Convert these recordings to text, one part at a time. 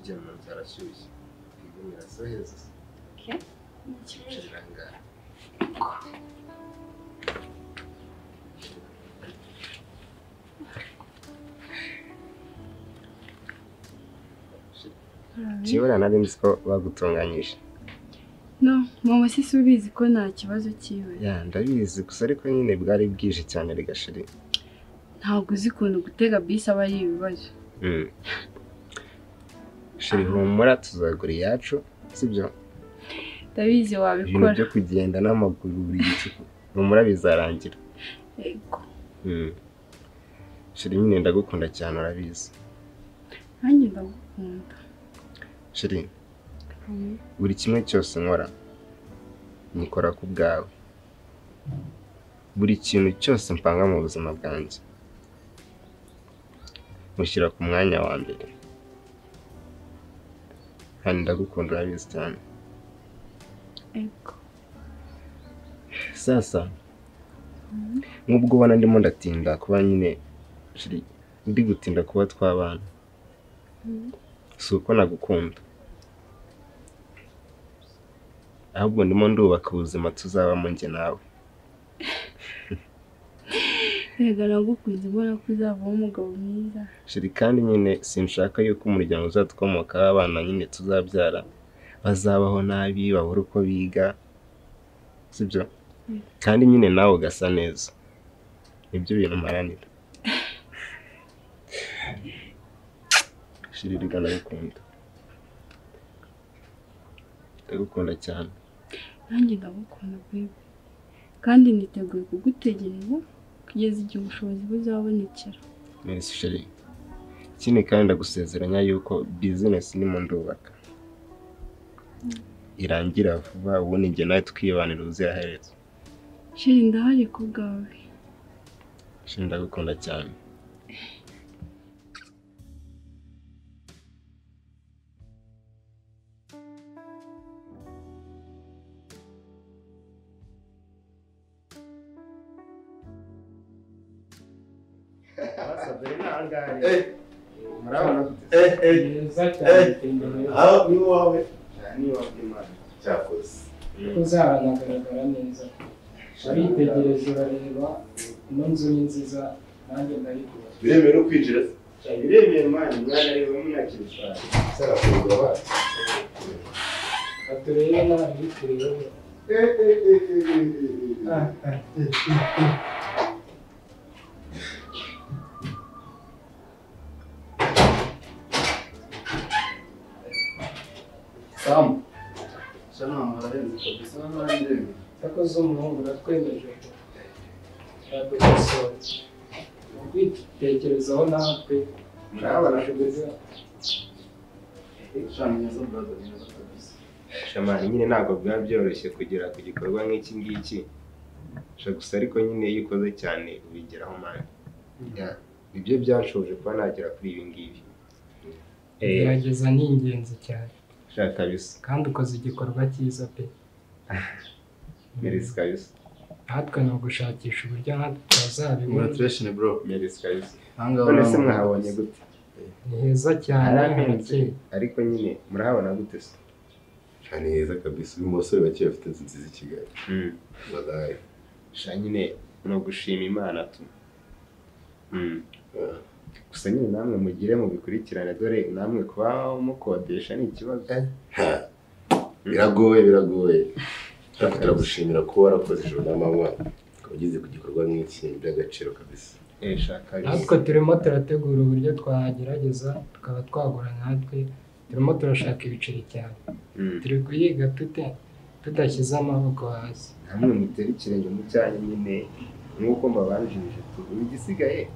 Tujya mu nzu arashyushye. Twigumira so heza. Okay. Kiranga. Kibura nari nzi ko bagutunganyije. No, mama sisi ubizi ko nta kibazo cyiwe. Ya, ndabizi gusa ariko nyine bwari bwije cyane rigashiri. Ntabwo uzi ukuntu gutega bisi aba ari ibibazo. Shiri humura tuzagura iyacu, sibyo? Ndabizi wabikora. Ibintu byo kugenda n'amaguru buri gicuku. Humura bizarangira. Yego. Shiri nyine ndagukunda cyane urabizi. Nanjye ndagukunda. Shiri, buri kimwe cyose nkora nikora ku bwawe. Buri kintu cyose mpanga mu buzima bwanjye mushyira ku mwanya wa mbere. Kandi ndagukunda urabizi cyane. Ego. Sasa nk'ubwo ubona ndimo ndatinda kuba nyine Shiri, ndi gutinda kuba twabana. Si uko nagukunda, ahubwo ndimo ndubaka ubuzima tuzabamo njye nawe. Erega nagukunze mbona ko uzavamo umugabo mwiza. Shiri, kandi nyine sinshaka yuko umuryango uzatwomokaho abana nyine tuzabyara bazabaho nabi, babura uko biga, sibyo? Kandi nyine nawe ugasa neza. Nibyo bintu mparanira. Shiri, rega ndagukunda. Ndagukunda cyane. Nanjye ndagukunda baby. Kandi niteguye kugutegereza kugeza igihe ubushobozi buzabonekera. Merci Shiri. Ikindi kandi ndagusezeranya yuko business ndimo ndubaka irangira vuba, ubundi njye nawe tukibanira ubuziraherezo. Shiri, ndahari ku bwawe. Shiri, ndagukunda cyane. Aho ni wawe cyakoze uzaranagaragara neza. Waritegereje urareba ino nzu ni nziza, nanjye ndayikunda. Biremewe no kwinjira? Biremewe mani, mwana reba munakirishwa. Sarafunga ba. Aturebe nabi turebe. Sam, shana hararenze kabisa n'abandi. Yakoze umuhungu uratwemeje ko yadukosoye. Kwitekerezaho natwe murabona shana neza brother, neza kabisa. Shamani nyine ntabwo biba byoroshye kugera ku gikorwa nk'iki ngiki. Gusa ariko nyine iyo ukoze cyane ubigeraho mani. Nibyo byanshoboje kuba nagera kuri ibi ngibi. Gerageza ni ingenzi cyane. Shaka kabisa. Kandi ukoze igikorwa cyiza pe. Merci kabisa. Natwe ni ugushakisha uburyo natwe twazabibona. Congratulations bro. Merci kabisa. None se mwahabonye gute? Ni heza cyane harakeye. Ariko nyine murahabona gute se? Ni heza kabisa. Uyu musore bakeye afite inzu nziza i Kigali. Wallahi. Sha nyine no gushima Imana tu. Gusa nyine namwe mugire mu bikurikirane, dore namwe kuba mukodesha ni ikibazo. Biragoye biragoye. Turagushimira kuba warakoze ijoro n'amanywa ukaba ugeze ku gikorwa nk'iki by'agaciro kabisa. Natwe turimo turategura uburyo twagerageza tukaba twagura, natwe turimo turashaka ibiceri cyane. Turi kuyiga tudashyize amaboko hasi. Namwe mutere ikirenge mu cyanyu nyine nk'uko mbabanjirije ubu igisigaye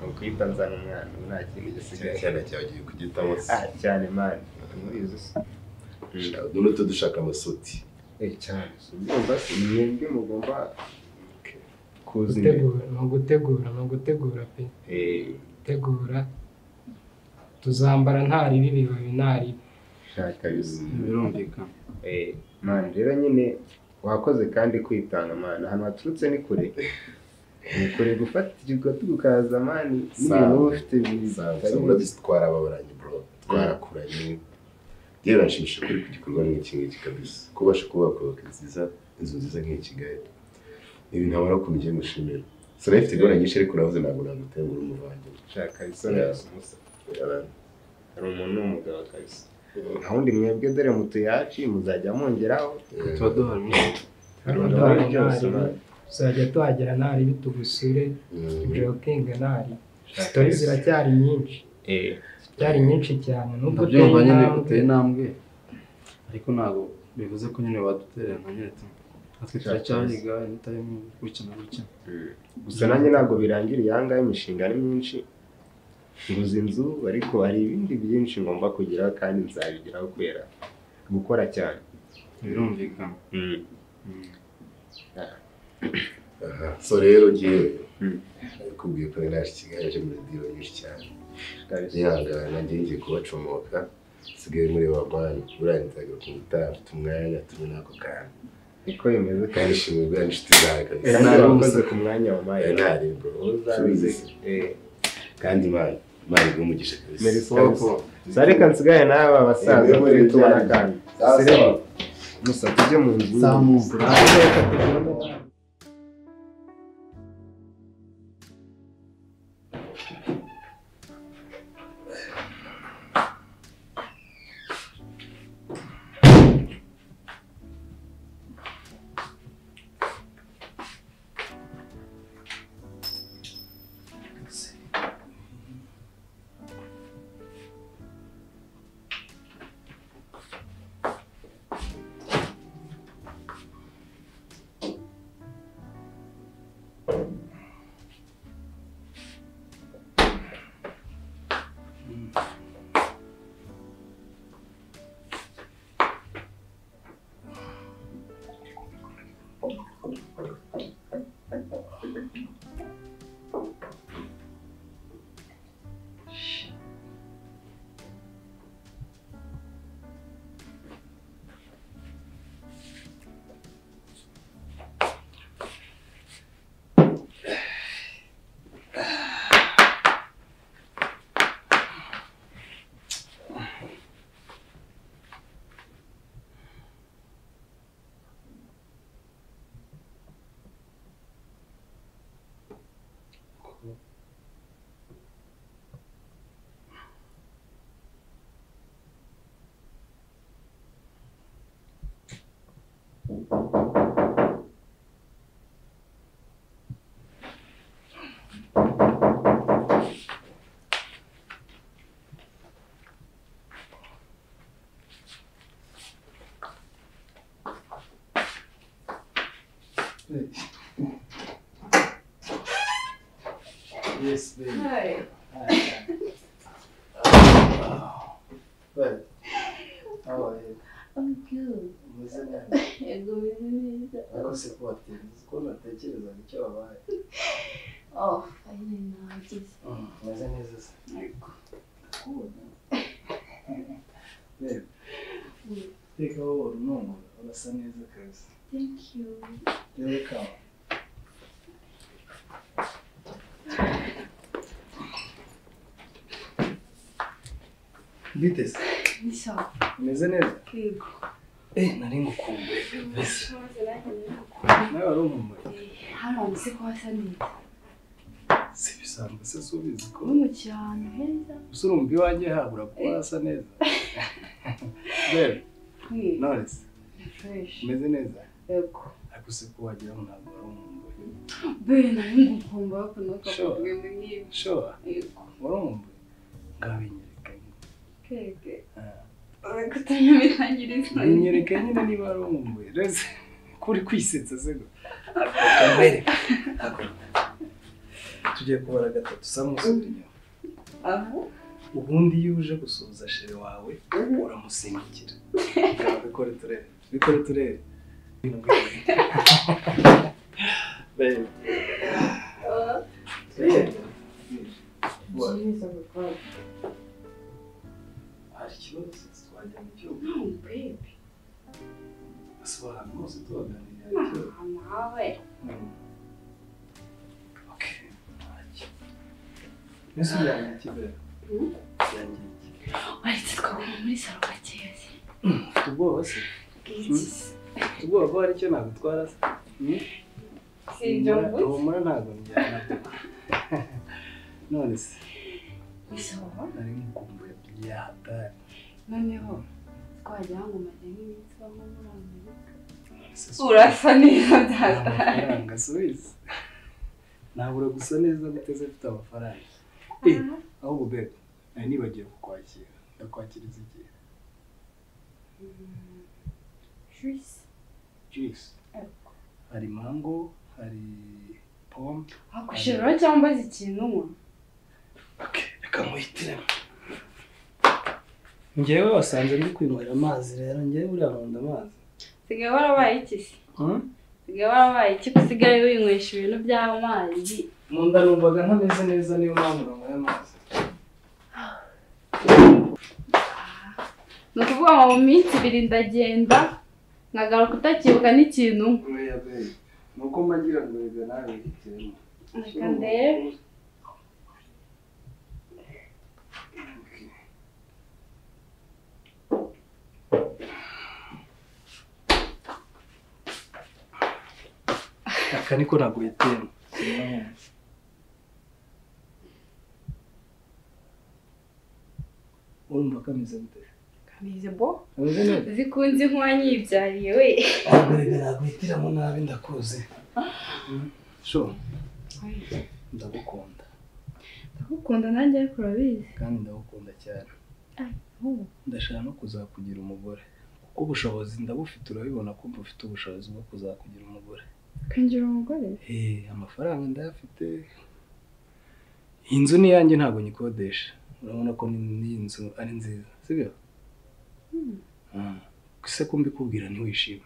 ukwita nzana umwana nta kintu gisigaye. Cyane cyane ugiye kugitamo se. Cyane mani murizi se. None dushaka amasuti. Cyane urumva se mwebwe mugomba kuza imbere. Ni ugutegura pe. Tegura tuzambara nta ribi bibabi nta ribi. Shaka bisa birumvikana. Mani rero nyine wakoze kandi kwitanga mani, ahantu haturutse ni kure. Ni kure gufatirwa tukaza mani n'ibintu uba ufite urabizi twarababaranye bro, Twarakuranye. Rero nshimisha kuri ku gikorwa nk'iki ngiki kabisa. Kubasha kubaka nziza, inzu nziza nk'iyi Kigali. Ibi ntabara ko ngiye gushimira. So nafite gahunda nyinshi ariko navuze ntabwo nagutengura umuvandimwe. Shaka isoni umusa. Hari umuntu w'umugabo kabisa. Nta wundi mwebwe dore mutuye hafi muzajya mwongeraho. Tuba duhari. Tuzajya tuhagera ntari bitugusure. Joking ntari. Story ziracyari nyinshi. Ziracyari nyinshi cyane nubwo ndabyumva nyine uteye intambwe ariko ntabwo bivuze ko nyine badutererana nyine tu. Natwe turacyahiga anytime gutya na gutya. Gusa nanjye ntabwo birangiriye aha ngaha, imishinga ni myinshi. Nguze inzu ariko hari ibindi byinshi ngomba kugeraho kandi nzabigeraho kubera gukora cyane. Birumvikana. So rero ngewe nakubwiye ko naje Kigali aje muri deal nyinshi cyane. Nihangana ngiye ngiye kubacomoka nsigaye muri wa banki buriya nzagaruka ubutaha mfite umwanya tumwe n'ako kantu. Niko bimeze kandi shimwe n'inshuti zawe kabisa. Nawe wakoze ku mwanya wa mayi. Ntari bro. Kandi Imana iguhe umugisha kabisa. Reka nsigaye n'aba basaza turi tubona kandi. Musa tujye mu nzu. Yes, baby. Hi. Hi. Well, how are you? I'm good. Umeze neza. Yego, umeze neza. Ariko se ko watinze, ko natekerezaga icyo wabaye. Oh, finally nahageze. Umeze neza se? Yego. Ndakubona. Babe, reka wowe urunongora, urasa neza kabisa. Thank you. You're welcome. Bite se? Ni sawa. Umeze neza? Yego. Nari ngukumbuye kabisa. Nawe wari unkumbuye? Hano nzi ko hasa neza. Si bisanzwe se si ubizi ko? Wungukiye ahantu heza. Gusa urumva iwanjye habura kuba hasa neza. Babe, none se? Ni fresh. Umeze neza? Yego. Ariko se ko wagira ngo ntabwo wari unkumbuye? Babe, nari ngukumbuye ariko ntukavuge ibintu nk'ibi. Sure. Yego. Wari unkumbuye? Ngaho binyereka nyine. Keke. Kutanyabirangiriza. Binyereka nyine niba wari unkumbuye. Rese kuri kwisetsa se go. Kamere. Tugiye kubara gatatu samusubira inyuma. Aho? Ubundi iyo uje gusuhuza shere wawe uramusimbukira. Bikore turebe. Bikore turebe. Babe. Hari ikibazo twajya mu cyumba? No, babe. Ese ahantu hose tuhaganiriye hari ikibazo? Nawe. Okay. Ntacyo. Mbese uyangiye iki babe? Uyangiye iki? Waretse twaguma muri salo gakeya se. Ufite ubwoba se? Ufite ubwoba ko hari icyo nagutwara se? Si ibyo mvuze. Humura ntabwo njyana. None se? Bisaba? Nari nkukumbuye bya hatari. Noneho twagira ngo umaze nk'iminsi uba nko muri Amerika. Urasa neza bya hatari. Amafaranga subiza. Nabura gusa neza guteze mfite amafaranga. Ahubwo babe, nari nibagiwe kukwakira. Ndakwakiriza igihe. Juice. Juice. Hari mango, hari pome. Hakushirira cyangwa ikintu unywa. Okay, reka muhitiremo. Njyewe wasanze ndi kwinywera amazi rero, njyewe buriya nkunda amazi. Sigaye warabaye iki se? Sigaye warabaye iki ko usigaye winywesha ibintu by'amazi? Mu nda numvaga ntameze neza niyo mpamvu nanyweye amazi. Ni ukuvuga ngo mu minsi ibiri ndagenda nkagaruka utakibuka n'ikintu. Oya babe, ni uko mba ngira ngo reka nawe wihitiremo. Reka ndebe. Aka niko naguhitiyemo. Urumva kameze gute? Kameze bo? Kameze neza. Zikunze nk'uwanyibyariye we. Ahubwo naguhitiramo nabi ndakuzi. Sho. Ndagukunda. Ndagukunda nanjye ariko urabizi. Kandi ndagukunda cyane. Ndashaka no kuzakugira umugore. Kuko ubushobozi ndabufite urabibona ko mfite ubushobozi bwo kuzakugira umugore. Kangira umugore? Amafaranga ndayafite. Inzu ni yanjye ntabwo nyikodesha. Urabona ko ni inzu ari nziza, sibyo? Ese ko mbikubwira ntiwishime?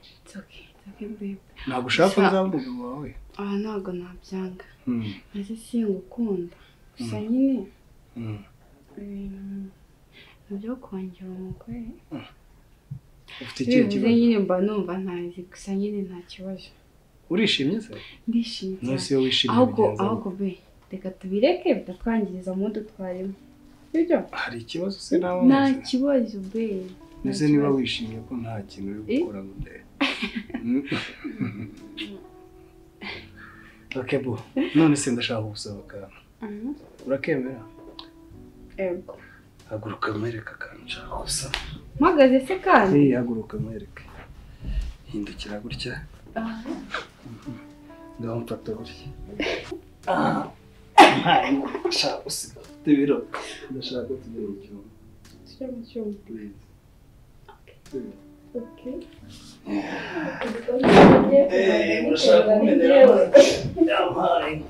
It's okay, it's okay babe. Ntabwo ushaka ko nzaba umugabo wawe? Ntabwo nabyanga. Maze singukunda. Gusa nyine ibintu byo kongera umugore. Ufite ikihe kibazo? Nyine mba numva ntazi gusa nyine nta kibazo. Urishimye se? Ndishimye. Nose iyo wishimye bigenza. Ahubwo be reka tubireke bitatwangiriza mu dutwarimo. Sibyo? Hari ikibazo se nawe? Nta kibazo be. Nese niba wishimye ko nta kintu uri gukora ngo ndebe. Okay bo. None se ndashaka gusaba akantu. Urakemera? Yego. Haguruka mwereke akantu nshaka gusaba. Mpagaze se kandi? Haguruka mwereke. Hindukira gutya. Ngaho mfata gutya. Nshaka gusiga ufite ibiro. Ndashaka ko tujya mu cyumba. Tujya mu cyumba. Please. Okay. Urashaka kumenera amazi? Yampaye.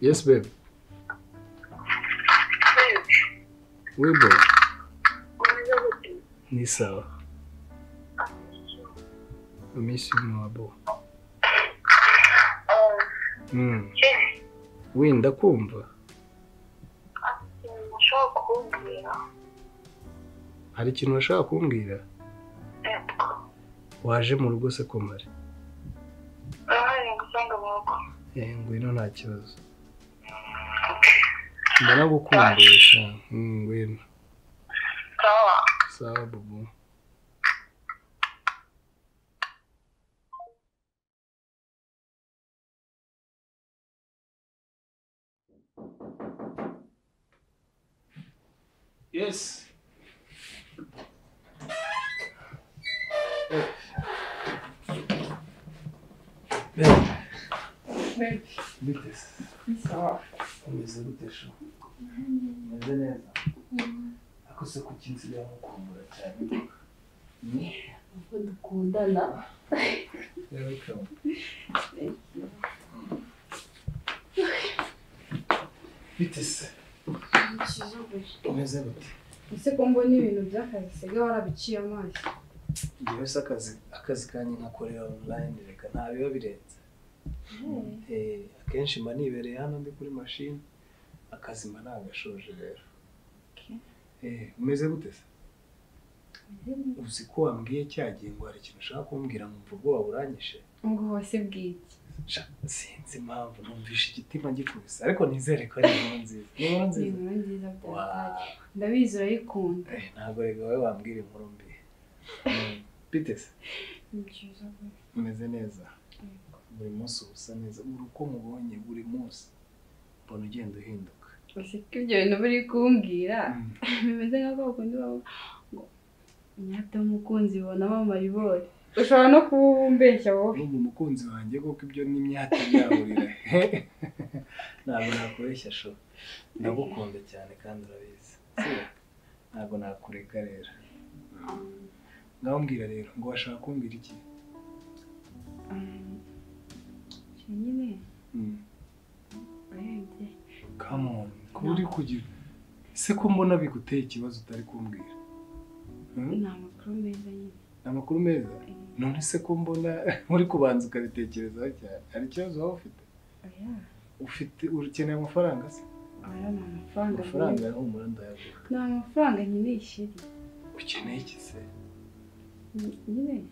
Yes, babe. Oui, bro. Ni sawa. I miss you Mwabo. Oui, ndakumva. Hari ikintu washaka kumbwira? Waje mu rugo se komare? Ngwino nta kibazo. Ndanagukumbuye sha. Ngwino. Sawa. Sawa bubu. Yes. Baby. Bite se? Sawa. Umeze gute sha? Umeze neza? Ariko se kuki nsigaye nkukumbura cyane? Uko dukundana. Welcome. Thank you. Bite se? Umeze gute? Ese ko mbona ibintu by'akazi sigaye warabiciye amaso? Njyewe se akazi kanjye nkakorera online reka nta biba birenze. Akenshi mba nibereye hano ndi kuri mashini, akazi mba nagashoje rero. Umeze gute se? Uzi ko wambwiye cya gihe ngo hari ikintu ushaka kumbwira nkumva ubwoba buranyishe? Ubwoba se bw'iki? Sinzi impamvu numvishe igitima gikubise ariko nizere ko ari inkuru nziza. Ni inkuru nziza? Ni inkuru nziza byataye. Ndabizi urayikunda. Ntabwo rega wowe wambwira inkuru mbi. Bite se? Ni byiza. Umeze neza? Buri munsi uba usa neza, buri uko mubonye buri munsi mbona ugenda uhinduka. Ese ko ibyo bintu buri kumbwira bimeze nka kwa kundi bavuga ngo inyata y'umukunzi ibonamo amaribori. Ushobora no kuba umbeshya wowe. N'ubu umukunzi wanjye kuko ibyo ni imyata byahurira. Ntabwo nakubeshya sho. Ndagukunda cyane kandi urabizi. Ntabwo nakureka rero. Ngaho mbwira rero ngo washaka kumbwira iki? Nyine. Urebye. Come on, kuba uri kugira. Ese ko mbona biguteye ikibazo utari kumbwira? Ni amakuru meza nyine. Ni amakuru meza? None se ko mbona uri kubanza ukabitekerezaho cyane. Hari ikibazo waba ufite? Oya. Ufite ukeneye amafaranga se? Oya, ni amafaranga. Amafaranga humura ndayaguha. Ni amafaranga nkeneye ishiri. Ukeneye iki se? Nyine.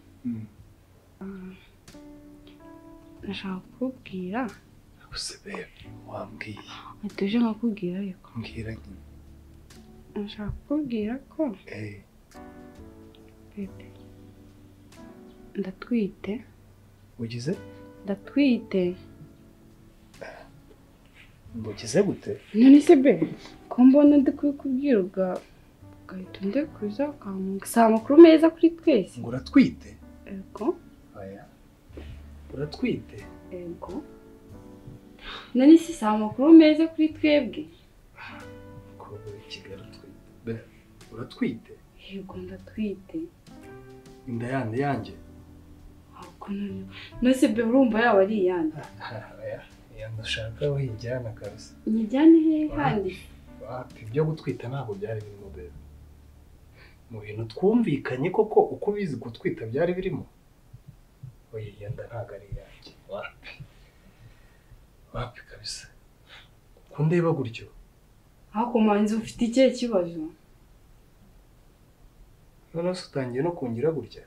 Nashaka kukubwira. Gusa babe, wambwiye. Atuje nkakubwira ariko. Mbwira nyine. Nashaka kukubwira ko. Bebe. Ndatwite. Ugize? Ndatwite. Ugize gute? None se be, ko mbona ndi kubikubwira ugahita undekuza ukamuha. Si amakuru meza kuri twese. Ngo uratwite? Ego. Oya. Uratwite? Ego. None se si amakuru meza kuri twebwe? Umukobwa w'i Kigali utwite. Be, uratwite? Yego ndatwite. Inda yande yanjye? Ahubwo noneho. None se be urumva yaba ari iyande? Oya, iyo ndashaka uyijyana kabisa. Nyijyane hehe kandi? Wapi, ibyo gutwita ntabwo byari birimo bebe. Mu bintu twumvikanye koko uko ubizi gutwita byari birimo? Oya, iyo nda ntabwo ari iyanjye. Wapi. Wapi kabisa. Kundeba gutyo? Ariko manzi ufite ikihe kibazo? None se utangiye no kungira gutya?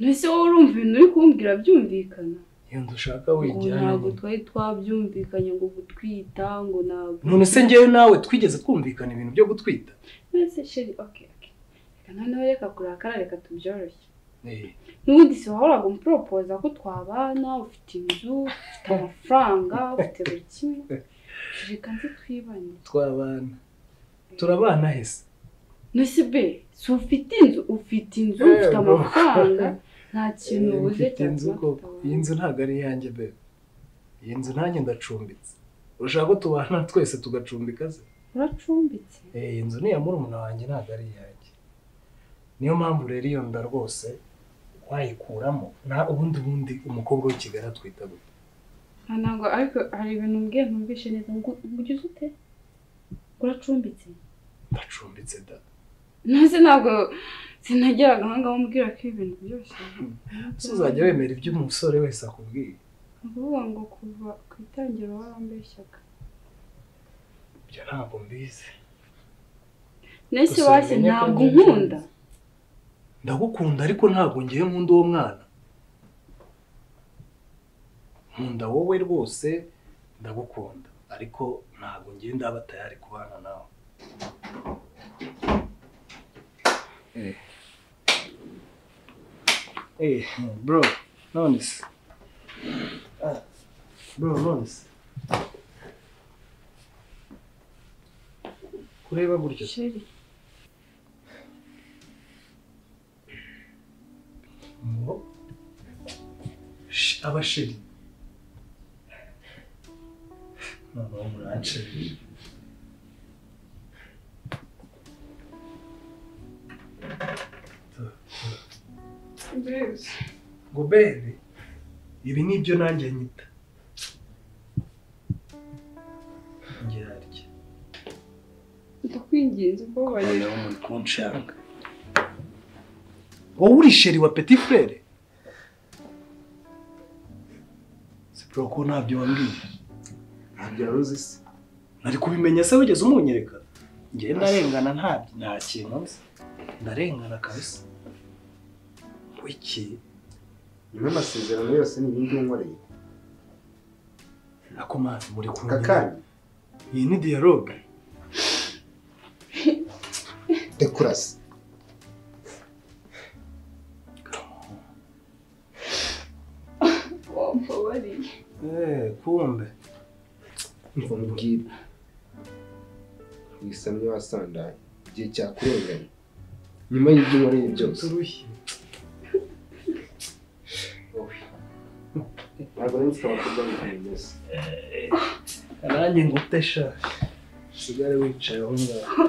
None se wowe urumva ibintu uri kumbwira byumvikana? Iyo ndushaka wijyana. Ntabwo twari twabyumvikanye ngo gutwita ngo ntabwo. None se njyewe nawe twigeze twumvikana ibintu byo gutwita? None se sheri, okay okay. Reka noneho reka kurakara reka tubyoroshye. N'ubundi si wahoraga umuporopoza ko twabana, ufite inzu, ufite amafaranga, ufite buri kimwe. Reka nze twibane. Twabana. Turabana hese. None se be, si ufite inzu, ufite inzu, ufite amafaranga, nta kintu ubuze cyane. Iyi nzu ntabwo ari iyanjye be. Iyi nzu nanjye ndacumbitse. Urashaka ko tubana twese tugacumbika se? Uracumbitse? Iyi nzu ni iya murumuna wanjye ntabwo ari iyanjye. Niyo mpamvu rero iyo nda rwose wayikuramo. Na ubundi umukobwa w'i Kigali atwita gute? Ntabwo ariko hari ibintu mbwiye ntumvishe neza ngo ugize ute? Uracumbitse? Ndacumbitse da. None ntabwo Sinageraga aha ngaho umbwira ko ibintu byose. Uzajya wemera ibyo umusore wese akubwiye. Ukuvuga ngo kuva ku itangiriro warambeshyaga. Ibyo ntabwo mbizi. Nese wase ntabwo unkunda. Ndagukunda ariko ntabwo ngiye nkunda uwo mwana. Nkunda wowe rwose ndagukunda ariko ntabwo ngiye ndaba tayari kubana nawe. Bro, none se. Bro, none se. Kureba gutya. Sheri. Ngo abasheri. Noneho muransheri. Ngo bebe, ibi nibyo nanjye nyita. Ngerarya. Ndakwinginze mbabarira. Noneho muri kunshanga. Wowe uri sheri wa petit frère? Sipro ko ntabyo wambwiye. Ntabyo waruzi se. Nari kubimenya se wigeze umunyereka? Ngiye ndarengana nta kintu nzi. Ndarengana kabisa. Wiki nyuma y'amasezerano yose n'ibindi unkoreye. Ako mazi muri kumwe. Kakandi. Iyi ni dialogue. Dekurasi. Wambabariye. Kumbe. Mvumubwire. Wisamye wasandaye igihe cyakurenganye. Nyuma y'ibyo unkoreye byose. Turushye. Ntabwo nzi ko abakobwa bimeze. Nanjye ngute sha. Usigare wicaye aho ngaho.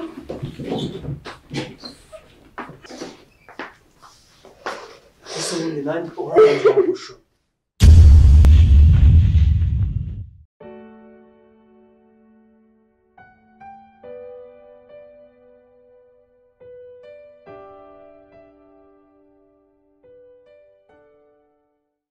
Ese ubundi nanjye uharanira gushuka.